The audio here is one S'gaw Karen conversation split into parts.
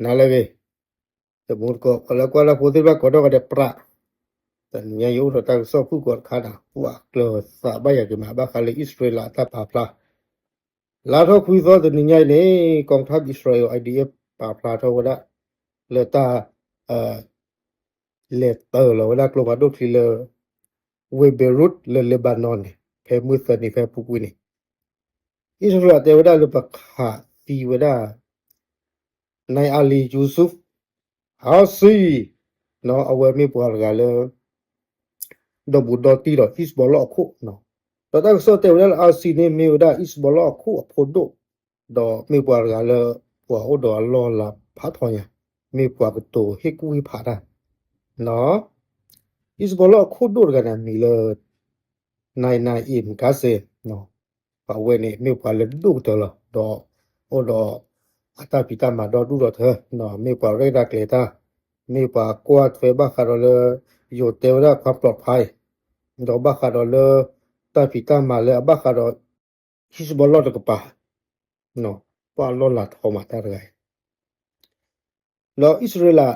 နၤလၢအဂ့ၤ, တမူတကိး ပှၤလၢကွၢ်လၢဖိသ့ၣ်တဖၣ်ကိးနီၢ်ဂၤဒဲးပြး, တနံၤညါယအိၣ်ဒီးတၢ်ကစီၣ်ဖုၣ်ကိာ်တခါဒီး ပှၤကျၢၤသးဘၣ်ယၤက့ၤမး ဘၣ်ဃးလၢအံၣ်စရ့လးအတၢ်ပာ်ဖျါ လါထီၣ်ခွံသီတနံၤညါအံၤန့ၣ် ကီၢ်ခၠၣ်အံၣ်စရ့လး I D F ပာ်ဖျါထီၣ်ဝဲဒၣ် လၢတၢ် လဲၤတၢလီၤဝဲဒၣ်ကျိဖးဒိၣ်ချံလၢ ဝ့ၢ် Beirut လၢ Lebanon န့ၣ် ဖဲမုၢ်သၢနံၤဖဲအပူၤကွံာ်န့ၣ် အံၣ်စရ့လးတဲဝဲဒၣ်လၢပခးသံဝဲဒၣ် Naim Ali Youssef Azzi အဝဲမ့ၢ်ပှၤတဂၤလၢ ဒီဘူးဒီတံၢ်ဒီး Hezbollah အခိၣ်, ဒီးတၢ်ကစီၣ်တဲဝဲဒၣ်လၢ Azzi န့ၣ်မ့ၢ်ဝဲဒၣ် Hezbollah အခိၣ်အဖိဒိၣ်, ဒီးမ့ၢ်ပှၤတဂၤလၢ ပှၤအိၣ်ဒီးအလီၢ်လၤဖးထီညါ, မ့ၢ်ပှၤကတိၤဟ့ၣ်ကူၣ်ဟ့ၣ်ဖးတၢ် Hezbollah အခိၣ်ဒိၣ်တဂၤန့ၣ် အမံၤလၢ Naim Qassem အဝဲန့ၣ်မ့ၢ်ပှၤလၢဒိၣ်ကတၢၢ်လီၤ, ဒီးအိၣ်ဒီး အတၢ်ဖံးတၢ်မၤဒီဒူၣ်ဒီထၢ, မ့ၢ်ပှၤရဲၣ်တၢ်ကျဲၤတၢ်, မ့ၢ်ပှၤကွၢ်ထွဲဘၣ်ဃးဒီးလၢ ယိၤတဲဝဲဒၣ် ความปลอดภัย ဒီးဘၣ်ဃးဒီးလၢ တၢ်ဖံးတၢ်မၤလၢအဘၣ်ဃးဒီး Hezbollah တကပၤ, ပှၤလီၢ်လၤထီမးတၢ်တဂၤအံၤ ဒီးအံၣ်စရ့လး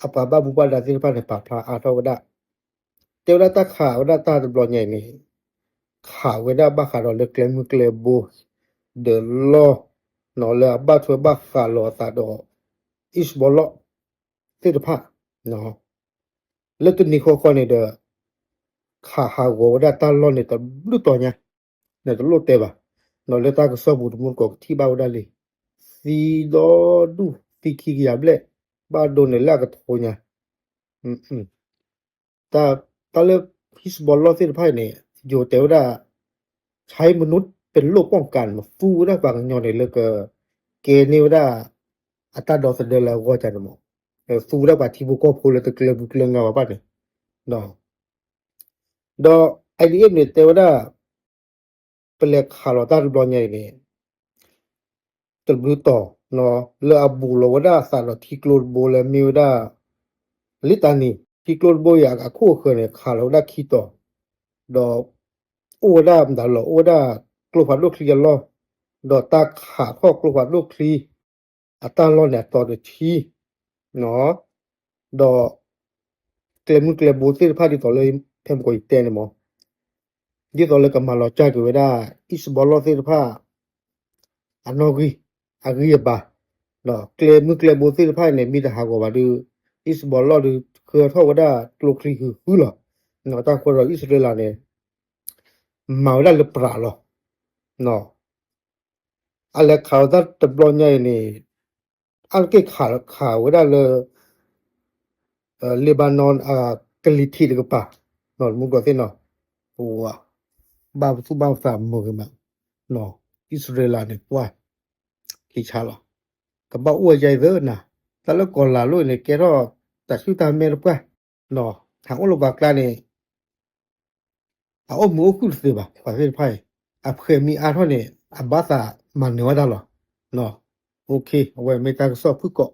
အပှၤဘၣ်မူဘၣ်ဒါသ့ၣ်တဖၣ်န့ၣ် ပာ်ဖျါအါထီၣ်ဝဲဒၣ်, တဲဝဲဒၣ်တၢ်ခးဝဲဒၣ်တၢ်တဘျီညါအံၤန့ၣ် ခးဝဲဒၣ်ဘၣ်ဃးဒီးလၢကျဲမုၢ်ကျဲဘိ ဒီးလီၢ် လၢအဘၣ်ထွဲဘၣ်ဃးလိာ်အသးဒီး Hezbollah သ့ၣ်တဖၣ် လၢတနံၤဃီဃီန့ၣ်ဒီး ခးဟးဂီၤဝဲဒၣ်တၢ်လီၢ်န့ၣ်တဘျုးတီၤညါ န့ၣ်တလိၣ်တဲဘၣ်, လၢတၢ်ကစီၣ်ပူၤတမူတကိးကထံၣ်ဘၣ်ဝဲဒၣ်လံ, သံဒီဒူၣ် သံခံကယၤဘျဲၣ် ဘၣ်ဒိန့ၣ်လၢအကထိညါ, တၢ်လၢ Hezbollah သ့ၣ်တဖၣ်အံၤန့ၣ် ယိၤတဲဝဲဒၣ် ใช้มนุษย์เป็นโล่ป้องกัน မး သူဝဲဒၣ်ပှၤကညီန့ၣ်လၢက ကဲန့ၢ်ဝဲဒၣ် အတၢ်ဒီသဒၢလၢအဂီၢ်ကန့ၣ်မး, သူဝဲဒၣ်ပှၤထံဖိကီၢ်ဖိလၢတကျၢၤဘုကျၢၤငါဘၣ်ဘၣ်န့ၣ်, ဒီး I D F န့ၣ်တဲဝဲဒၣ် ပလဲၤခးလီၤတၢ်တဘျီညါအံၤန့ၣ် တဘျုးတီၤ လၢအဘူးလီၤဝဲဒၣ်အသးဒီးထံကျိတဘိလၢမ့ၢ်ဝဲဒၣ် Litani ထံကျိတဘိအံၤအခိၣ်အဃၢၤန့ၣ် ခးလီၤဝဲဒၣ်ခံတီၤ, ဒီး အိၣ်ဝဲဒၣ်မတၤလီၤ အိၣ်ဝဲဒၣ်ကျိဖးဒိၣ်ချံအလီၢ်, ဒီးတၢ်ခးထီၣ်ကျိဖးဒိၣ်ချံ အတၢ်လီၢ်န့ၣ်အတီၤတထံ ဒီး ကျဲမုၢ်ကျဲဘိသ့ၣ်တဖၣ်ဒ်သိးလၢ ဖဲမုၢ်ကီၢ်ယတဲန့ၣ်မး, ဒ်သိးလၢကမၤလီၤစၢ်က့ၤဝဲဒၣ် Hezbollah သ့ၣ်တဖၣ် အနီၣ်ဂံၢ် အဂံၢ်အဘါ, ဒီးကျဲမုၢ်ကျဲဘိသ့ၣ်တဖၣ်န့ၣ် မ့ၢ်တဟးဂီၤဘၣ်ဒီး Hezbollah ဒီးဃၢထီၣ်ဝဲဒၣ်ကျိချံဃုာ်ဃုာ်လီၤ. တၢ်ဃိဒီးအံၣ်စရ့လးန့ၣ် မၤဝဲဒၣ်လၢပြးလီၤ. အလဲၤခးလီၤတၢ်တဘျီညါအံၤန့ၣ် အါတက့ၢ်ခးဝဲဒၣ်လၢ Lebanon အကလံၤထံးတကပၤ, မူကီၢ်သ့ၣ်နီၤ, ပဝဲ ဘၣ်ပသူၣ်ဘၣ်ပသးမုာ်ဂ့ၤမး, အံၣ်စရ့လးန့ၣ် ပှၢ် ခံဆါလီၤ, ကဘၣ်အိၣ်ဝဲယဲအံၤသ့နၤ, တၢ်လၢကီၢ်လၤလိၣ်အံၤန့ၣ် ကဲထီၣ်တၢ်ဆူၣ်တၢ်မဲတပှၢ်, ဟးအိၣ်လၢပှၤကျါန့ၣ် အအိၣ်မုာ်အိၣ်ခုၣ်တသ့ဘၣ် ပှၤသ့ၣ်တဖၣ်အံၤ, အဖှဲးမ့ၢ်အါထီၣ်န့ၣ် အဘၣ်သးမၤနၢၤဝဲဒၣ်လီၤ. အဝဲမ့ၢ်တၢ်ကစီၣ်ဖုၣ်ကိာ်